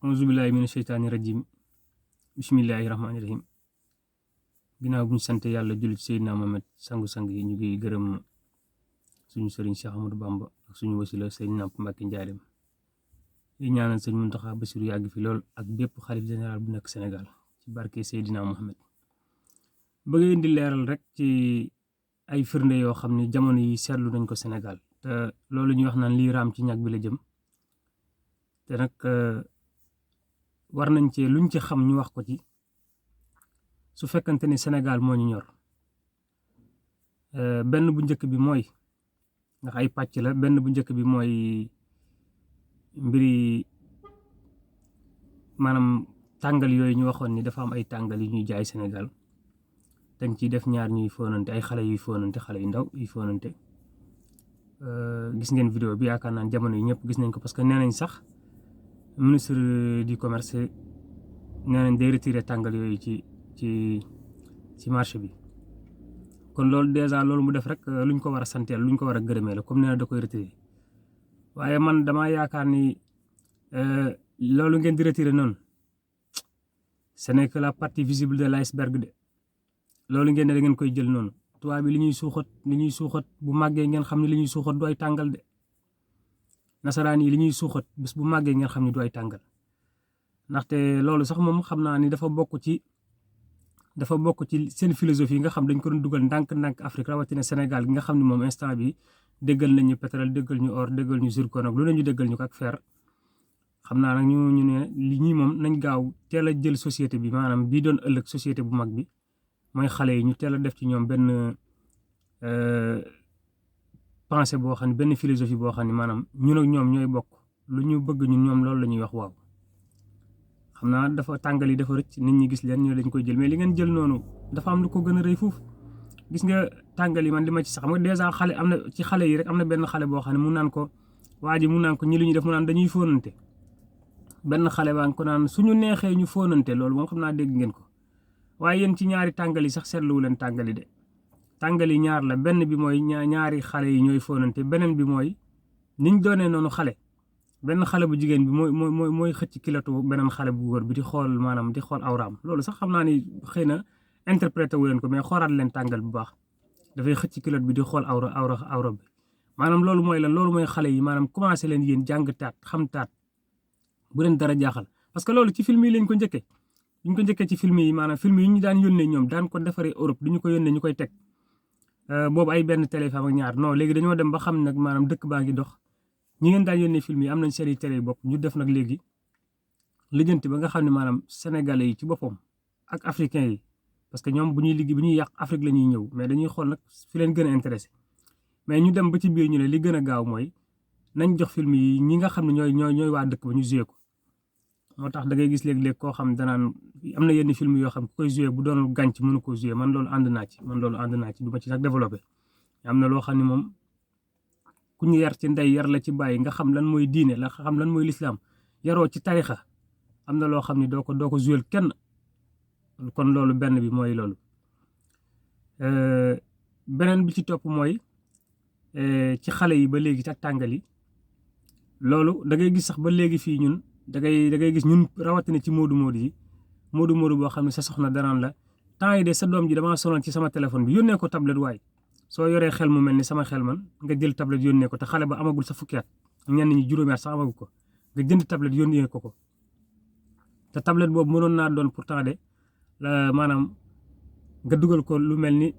auzu billahi mina sheytaani rajim bismillahi rahmaani rahim ginnaaw bu ñu sant yàlla jullit Seydina Muhammad sangu-sang yi ñu ngi gërëm suñu sëriñ Cheikh Ahmadou Bamba ak suñu wasila sëñ Namp Mbàkke Njaareem yi ñaanal sëñ Muntaxa Basiru yàgg fi lool ak bépp xalif général bu nekk Sénégal ci barke Seydina Muhammad bëgg indi leeral rek ci ay firnde yoo xam ne jamono yi seetlu nañ ko Sénégal te loolu ñuy wax naan lii raam ci ñag bi la jëm te nag war nañ ci luñ ci xam ñu wax ko ci su fekkante ni Sénégal moo ñu ñor benn bu njëkk bi mooy ndax ay pàcc la benn bu njëkk bi mooy mbiri maanaam tàngal yooyu ñu waxoon ni dafa am ay tàngal yu ñuy jaay Sénégal dañ ciy def ñaar ñuy fóonante ay xale yuy fóonante xale yu ndaw yuy fóonante gis ngeen vidéo bi yaakaar naan jamono yi ñëpp gis nañ ko parce que nee nañ sax ministre du commerce nee nañ day retiré tàngal yooyu ci marché bi kon loolu dèjà loolu mu def rek luñ ko war a santeel luñ ko war a gërëmee la comme nee na da koy retiré waaye man damaa yaakaar ni loolu ngeen di retiré noonu ce n'est que la partie visible de l'iceberg de loolu ngeen ne da ngeen koy jël noonu tubaab bi li ñuy suuxat bu màggee ngeen xam ne li ñuy suuxat du ay tàngal de nasaraan yi li ñuy suuxat bés bu màggee ngeen xam ne du ay tàngal ndaxte loolu sax moom xam naa ni dafa bokk ci seen philosophie yi nga xam dañ ko doon dugal ndànk-ndànk Afrique rawatina Sénégal gi nga xam ne moom instant bi déggal nañu pétrole déggal ñu or déggal ñu zircon ak lu ne ñu déggal ñu ko ak fer xam naa nag ñu ne li ñii moom nañ gaaw teel a jël société bi maanaam bii doon ëllëg société bu mag bi mooy xale yi ñu teel a def ci ñoom benn pensée boo xam ne benn philosophie boo xam ne maanaam ñun ak ñoom ñooy bokk lu ñu bëgg ñun ñoom loolu la ñuy wax waaw xam naa dafa tàngal yi dafa rëcc nit ñi gis leen ñu dañ koy jël mais li ngeen jël noonu dafa am lu ko gën a rëy foofu gis nga tàngal yi man li ma ci sax xam nga dèjà xale am na ci xale yi rek am na benn xale boo xam ne mun naan ko waa ji mun naan ko ñi li ñu def mu naan dañuy fóonante benn xale baa ngi ko naan suñu neexee ñu fóonante loolu moom xam naa dégg ngeen ko waaye yéen ci ñaari tàngal yi sax seetluwu leen tàngal yi de tàngal yi ñaar la benn bi mooy ñaari xale yi ñooy fóonante beneen bi mooy niñ doonee noonu xale benn xale bu jigéen bi mooy xëcc kilatu beneen xale bu góor bi di xool maanaam di xool awraam loolu sax xam naa ni xëy na interprété wu leen ko mais xoolaat leen tàngal bu baax dafay xëcc kilot bi di xool awra bi maanaam loolu mooy lan loolu mooy xale yi maanaam commencé leen yéen jàng taat xam taat bu leen dara jaaxal parce que loolu ci film yi lañ ko njëkkee ñu ko njëkkee ci film yi maanaam film yi ñu daan yónnee ñoom daan ko defaree Europe du ñu ko yónnee ñu koy teg boobu ay benn téléphone ak ñaar non léegi dañoo dem ba xam nag maanaam dëkk baa ngi dox ñi ngeen daan yónnee film yi am nañ série télé yi bopp ñu def nag léegi lijjanti ba nga xam ne maanaam sénégalais yi ci boppam ak africains yi parce que ñoom bu ñuy liggéey bu ñuy yàq Afrique la ñuy ñëw mais dañuy xool nag fi leen gën a intéressé mais ñu dem ba ci biir ñu ne li gën a gaaw mooy nañ jox film yi ñi nga xam ne ñooy waa dëkk ba ñu joué ko moo tax da ngay gis léeg-léeg koo xam danaan am na yenn film yoo xam ku koy joué bu doon gànc mënu ko joué man loolu ànd naa ci du ma ci nag développé am na loo xam ne moom ku ñu yar ci ndey yar la ci bàyyi nga xam lan mooy diine la xam lan mooy lislaam yaroo ci tarixa am na loo xam ne doo ko joué kenn kon loolu benn bi mooy loolu beneen bi ci topp mooy ci xale yi ba léegi ak tàngal yi loolu da ngay gis sax ba léegi fii ñun da ngay gis ñun rawatina ci moodu boo xam ne sa soxna danaan la temps yi de sa doom ji damaa sonal ci sama téléphone bi yónnee ko tablette waay soo yoree xel mu mel ni sama xel man nga jël tablette yónnee ko te xale ba amagul sa fukki at ñenn ñi juróomi at sax amagul ko nga jënd tablette yónnee ko te tablette boobu mënoon naa doon pourtant de maanaam nga dugal ko lu mel ni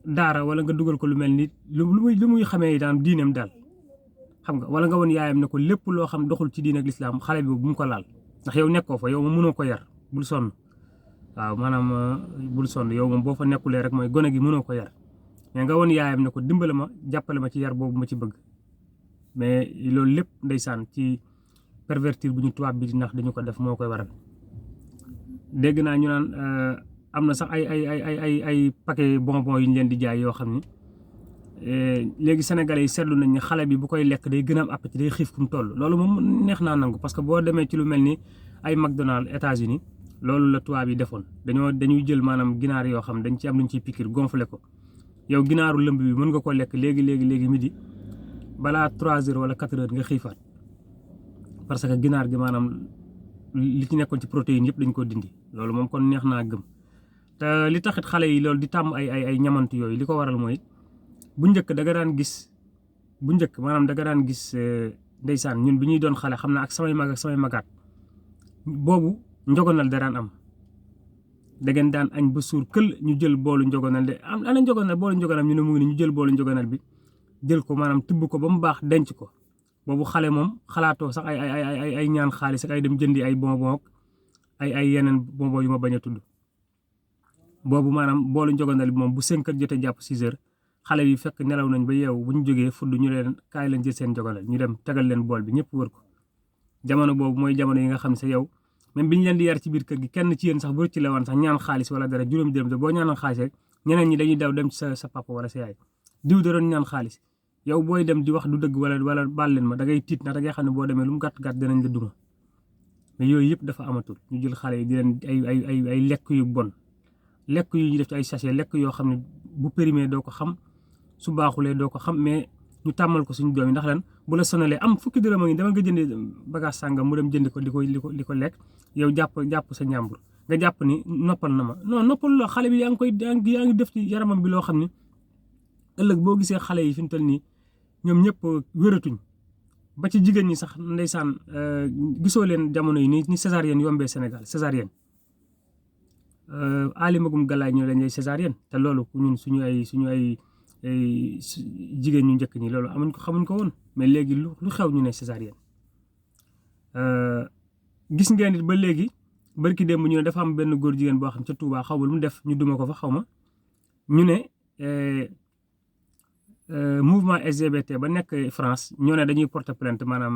daara wala nga dugal ko lu mel ni lu muy xamee daan diineem daal xam nga wala nga woon yaayam ne ko lépp loo xam doxul ci diine ak lislaam xale bi bu mu ko laal ndax yow nekkoo fa yow moom mënoo ko yar bul sonn waaw maanaam bul sonn yow moom boo fa nekkulee rek mooy gone gi mënoo ko yar mais nga woon yaayam ne ko dimbale ma jàppale ma ci yar boobu ma ci bëgg mais loolu lépp ndeysaan ci pervertir bu ñu tubaab bi di ndax dañu ko def moo koy waral dégg naa ñu naan am na sax ay paquet bonbon yu ñu leen di jaay yoo xam ni léegi sénégalais yi seetlu nañ ne xale bi bu koy lekk day gën a am appétit day xiif fu mu toll loolu moom neex naa nangu parce que boo demee ci lu mel ni ay McDonald's États-Unis loolu la tubaab yi defoon dañuy jël maanaam ginaar yoo xam dañ ci am lu ñu ciy piqûre gonflé ko yow ginaaru lëmb bi mën nga ko lekk léegi midi balaa 3 heures wala 4 heures nga xiifaat parce que ginaar gi maanaam li ci nekkoon ci protéine yëpp dañ ko dindi loolu moom kon neex naa gëm te li taxit xale yi loolu di tàmm ay ñamant yooyu li ko waral mooy bu njëkk da nga daan gis maanaam da nga daan gis ndeysaan ñun bi ñuy doon xale xam naa ak samay mag ak samay magaat boobu njogonal da daan am da ngeen daan añ ba suur kël ñu jël boolu njogonal de ana njogonal boolu njogonal ñu ne mu ngi ni ñu jël boolu njogonal bi jël ko maanaam tibb ko ba mu baax denc ko boobu xale moom xalaatoo sax ay ñaan xaalis ak ay dem jëndi ay bonbon ay yeneen bonbon yu ma bañ a tudd boobu maanaam boolu njogonal bi moom bu 5 heures jotee jàpp 6 heures xale yi fekk nelaw nañ ba yeewu bu ñu jógee fudd ñu leen kaay leen jël seen njogonal ñu dem tegal leen bool bi ñëpp wër ko jamono boobu mooy jamono yi nga xam ne sa yow même bi ñu leen di yar ci biir kër gi kenn ci yéen sax bu ci la woon sax ñaan xaalis wala dara juróomi dërëm te boo ñaanal xaalis rek ñeneen ñi dañuy daw dem ci sa papa wala sa yaay diw da doon ñaan xaalis yow booy dem di wax du dëgg wala baal leen ma da ngay tiit ndax da ngay xam ne boo demee lu mu gàtt gàtt dinañ la duma mais yooyu yëpp dafa amatul ñu jël xale yi di leen ay lekk yu bon lekk yu ñu def ci ay sachet lekk yoo xam ne bu périmé doo ko xam su baaxulee doo ko xam mais ñu tàmmal ko suñu doom yi ndax lan bu la sonalee am fukki dërëm a ngi demal nga jënd bagage sàngam mu dem jënd ko di ko lekk yow jàpp sa ñàmbur nga jàpp ni noppal na ma non noppal la xale bi yaa ngi def ci yaramam bi loo xam ne ëllëg boo gisee xale yi fi mu toll nii ñoom ñëpp wératuñ ba ci jigéen ñi sax ndeysaan gisoo leen jamono yi ni césarienne yombee Sénégal césarienne alimagum galaay ñoo leen ñooy césarienne te loolu ñun suñu ay jigéen ñu njëkk ñi loolu xamuñ ko woon mais léegi lu xew ñu ne césarienne gis ngeen it ba léegi barki démb ñu ne dafa am benn góor jigéen boo xam ca Touba xaw ma lu mu def ñu duma ko fa xaw ma ñu ne mouvement LGBT ba nekk France ñoo ne dañuy porter plainte maanaam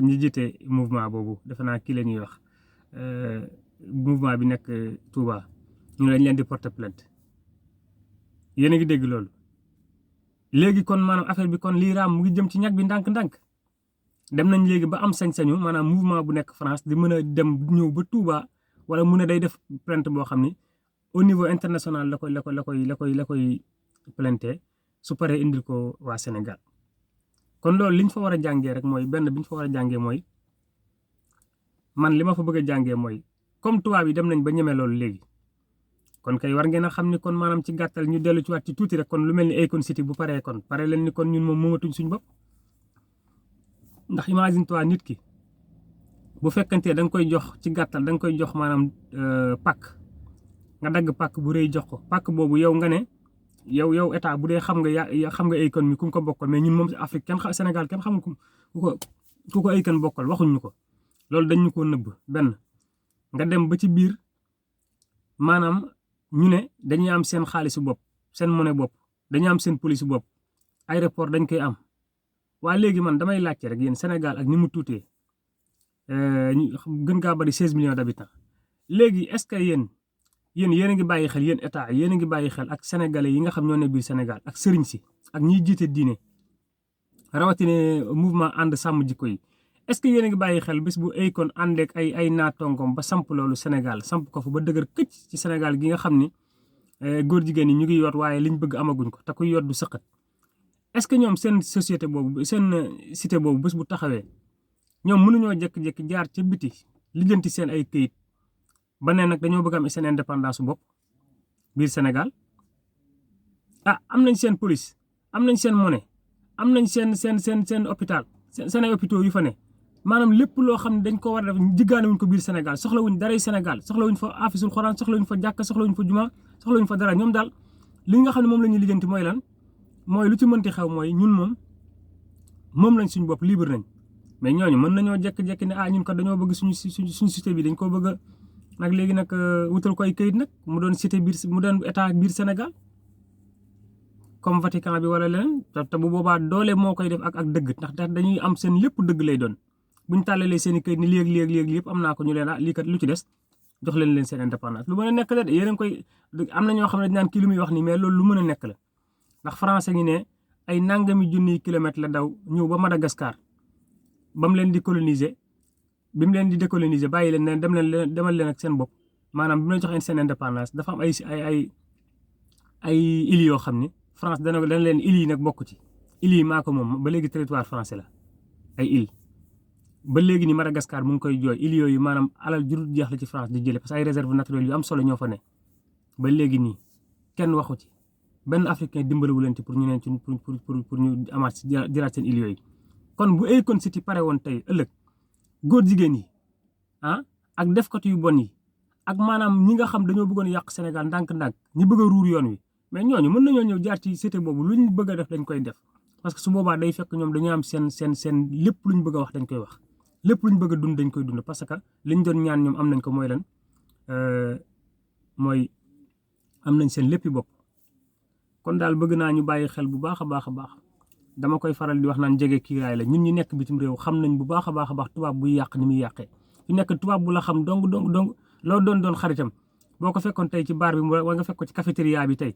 ñi jiite mouvement boobu defe naa kii la ñuy wax mouvement bi nekk Touba ñu ne dañ leen di porter plainte yéen a ngi dégg loolu léegi kon maanaam affaire bi kon lii raam mu ngi jëm ci ñag bi ndànk-ndànk dem nañ léegi ba am sañ-sañu maanaam mouvement bu nekk France di mën a dem ñëw ba Touba wala mu ne day def plainte boo xam ni au niveau international la koy plainte su paree indil ko waa Sénégal kon loolu liñ fa war a jàngee rek mooy benn biñ fa war a jàngee mooy man li ma fa bëgg a jàngee mooy comme tubaab yi dem nañ ba ñeme loolu léegi kon kay war ngeen a xam ni kon maanaam ci gàttal ñu dellu ci waat ci tuuti rek kon lu mel ni Akon City bu paree kon pare leen ni kon ñun moom moomatuñ suñ bopp ndax imagine toi nit ki bu fekkantee da nga koy jox ci gàttal da nga koy jox maanaam pàkk nga dagg pàkk bu rëy jox ko pàkk boobu yow nga ne yow état bu dee xam nga Akon mi ku ko bokkal mais ñun moom Afrique Sénégal kenn xamul ku ko Akon bokkal waxuñ ñu ko loolu dañ ñu ko nëbb benn nga dem ba ci biir maanaam ñu ne dañuy am seen xaalisu bopp seen monnaie bopp dañuy am seen police bopp aéroport dañ koy am waa léegi man damay laajte rek yéen Sénégal ak ni mu tuutee gën kaa bari 16 millions d'habitants léegi est-ce que yéen a ngi bàyyi xel yéen état yéen a ngi bàyyi xel ak sénégalais yi nga xam ñoo ne biir Sénégal ak sëriñ si ak ñiy jiite diine rawatina mouvement ànd sàmm jikko yi est-ce que yéen a ngi bàyyi xel bés bu Akon àndeek ay naatongom ba samp loolu Sénégal samp ko fa ba dëgër këcc ci Sénégal gi nga xam ni góor jigéen yi ñu ngi yoot waaye liñ bëgg amaguñ ko te kuy yoot du sëqat est-ce que ñoom seen société boobu seen cité boobu bés bu taxawee ñoom mënuñoo jékki-jékki jaar ca biti lijjanti seen ay këyit ba ne nag dañoo bëgg am seen indépendance su bopp biir Sénégal am nañ seen police am nañ seen monnaie am nañ seen hôpital seen ay hôpitaux yu fa ne maanaam lépp loo xam ne dañ ko war a def jiggaanewuñ ko biir Sénégal soxlawuñ daray Sénégal soxlawuñ fa afisul xoraan soxlawuñ fa jàkka soxlawuñ fa juma soxlawuñ fa dara ñoom daal li nga xam ne moom la ñuy lijjanti mooy lan mooy lu ci mënti xew mooy ñun moom lañ suñu bopp libre nañ mais ñooñu mën nañoo jékki-jékki ne ñun kat dañoo bëgg suñu cité bi dañ koo bëgg nag léegi nag wutal ko ay këyit nag mu doon cité biir mu doon état biir Sénégal comme Vatican bi wala leneen te bu boobaa doole moo koy def ak dëgg ndax dañuy am seen lépp dëgg lay doon buñ tàllalee seen i këyit ni léegi yëpp am naa ko ñu leen lii kat lu ci des jox leen seen indépendance lu mën a nekk la de yéen a ngi koy am na ñoo xam ne dañ naan kii lu muy wax nii mais loolu lu mën a nekk la ndax français ngi ne ay nangami junniy kilomètres la daw ñëw ba Madagascar ba mu leen di coloniser bi mu leen di décoloniser bàyyi leen ne demal leen ak seen bopp maanaam bi mu leen jox seen indépendance dafa am ay îles yoo xam ni France dana leen îles yi nag bokk ci îles yi maa ko moom ba léegi territoire français la ay îles ba léegi ni Madagascar mu ngi koy jooy îles yooyu maanaam alal jurul jeex la ci France di jëlee parce que ay réserve naturelle yu am solo ñoo fa ne ba léegi nii kenn waxu ci benn africain dimbaliwu leen ci pour ñu neen ci pour ñu amaat si jëlaat seen îles yooyu kon bu Akon City pare woon tey ëllëg góor jigéen yi ak defkat yu bon yi ak maanaam ñi nga xam dañoo bëggoon yàq Sénégal ndànk-ndànk ñi bëgg a ruur yoon wi mais ñooñu mën nañoo ñëw jaar ci cité boobu lu ñu bëgg a def dañ koy def parce que su boobaa day fekk ñoom dañu am seen lépp lu ñu bëgg a wax dañ koy wax lépp lu ñu bëgg a dund dañ koy dund parce que liñ doon ñaan ñoom am nañ ko mooy lan mooy am nañ seen léppi bopp kon daal bëgg naa ñu bàyyi xel bu baax a baax a baax dama koy faral di wax naan jege kiiraay la ñun ñi nekk bitim réew xam nañ bu baax a baax tubaab buy yàq ni muy yàqee fi nekk tubaab bu la xam dong loo doon xaritam boo ko fekkoon tey ci bar bi wala nga fekk ko ci cafétéria bi tey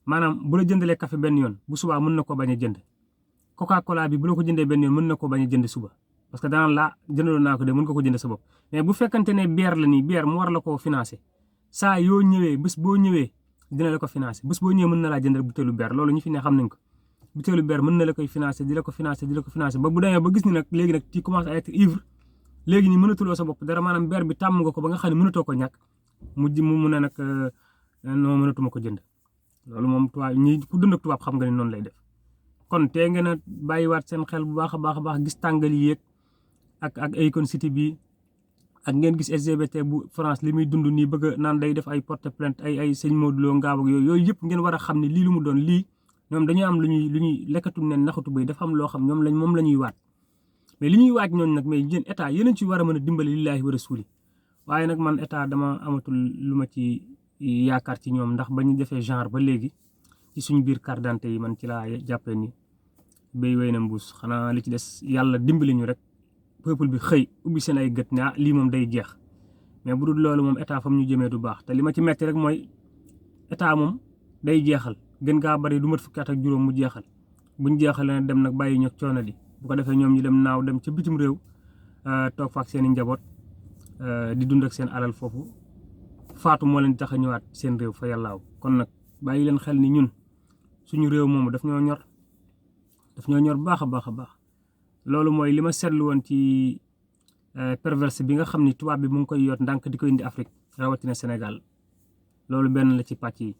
maanaam bu la jëndalee café benn yoon bu subaa mën na ko bañ a jënd Coca-Cola bi bu la ko jëndee benn yoon mën na ko bañ a jënd suba parce que danaan laa jëndaloon naa ko de mën nga ko jënd sa bopp mais bu fekkante ne bière la nii bière mu war la koo financé saa yoo ñëwee bés boo ñëwee dina la ko financé bés boo ñëwee mën na laa jëndal butéelu bière loolu ñu fi ne xam nañ ko butéelu bière mën na la koy financé di la ko financé ba bu demee ba gis ni nag léegi nag tu commences à être ivre léegi ni mënatuloo sa bopp dara maanaam bière bi tàmm nga ko ba nga xam ne mënatoo ko ñàkk mu mun a nag non mënatuma ko jënd loolu moom tubaab ñi ku dund ak tubaab xam nga ni noonu lay def kon tee ngeen a bàyyiwaat seen xel bu baax a baax gis tàngal yi yeeg ak Akon City bi ak ngeen gis LGBT bu France li muy dund nii bëgg naan day def ay porte plainte ay sëñ Modou Lo ngaab ak yooyu yëpp ngeen war a xam ne lii lu mu doon lii ñoom dañoo am lu ñuy lekkatu neen naxatu bay dafa am loo xam moom la ñuy waat mais li ñuy waaj ñooñu nag mais yéen état yéen ci war a mën a dimbali lillaahi wa rasuuli waaye nag man état dama amatul lu ma ci yaakaar ci ñoom ndax ba ñu defee genre ba léegi ci suñu biir carte d'identité yi man ci laa jàppee ni béy wéy na mbuus xanaa li ci des yàlla dimbali ñu rek peuple bi xëy ubbi seen ay gët ne lii moom day jeex mais bu dul loolu moom état fam ñu jëmee du baax te li ma ci metti rek mooy état moom day jeexal gën gaa bari du mat fukki at ak juróom mu jeexal buñ jeexalee dem nag bàyyi ñoog coono di bu ko defee ñoom ñu dem naaw dem ca bitim réew toog fa ak seen i njaboot di dund ak seen alal foofu faatu moo leen tax a ñëwaat seen réew fa yàllaaw kon nag bàyyi leen xel ni ñun suñu réew moomu daf ñoo ñor baax a baax loolu mooy li ma seetlu woon ci perverse bi nga xam ni tubaab bi mu ngi koy yoot ndànk di ko indi Afrique rawatina Sénégal loolu benn la ci pàcc yi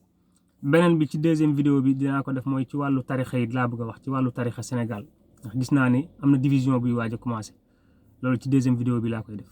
beneen bi ci deuxième vidéo bi dinaa ko def mooy ci wàllu tarixa yi laa bëgg a wax ci wàllu tarixa Sénégal ndax gis naa ni am na division buy waaj a commencé loolu ci deuxième vidéo bi laa koy def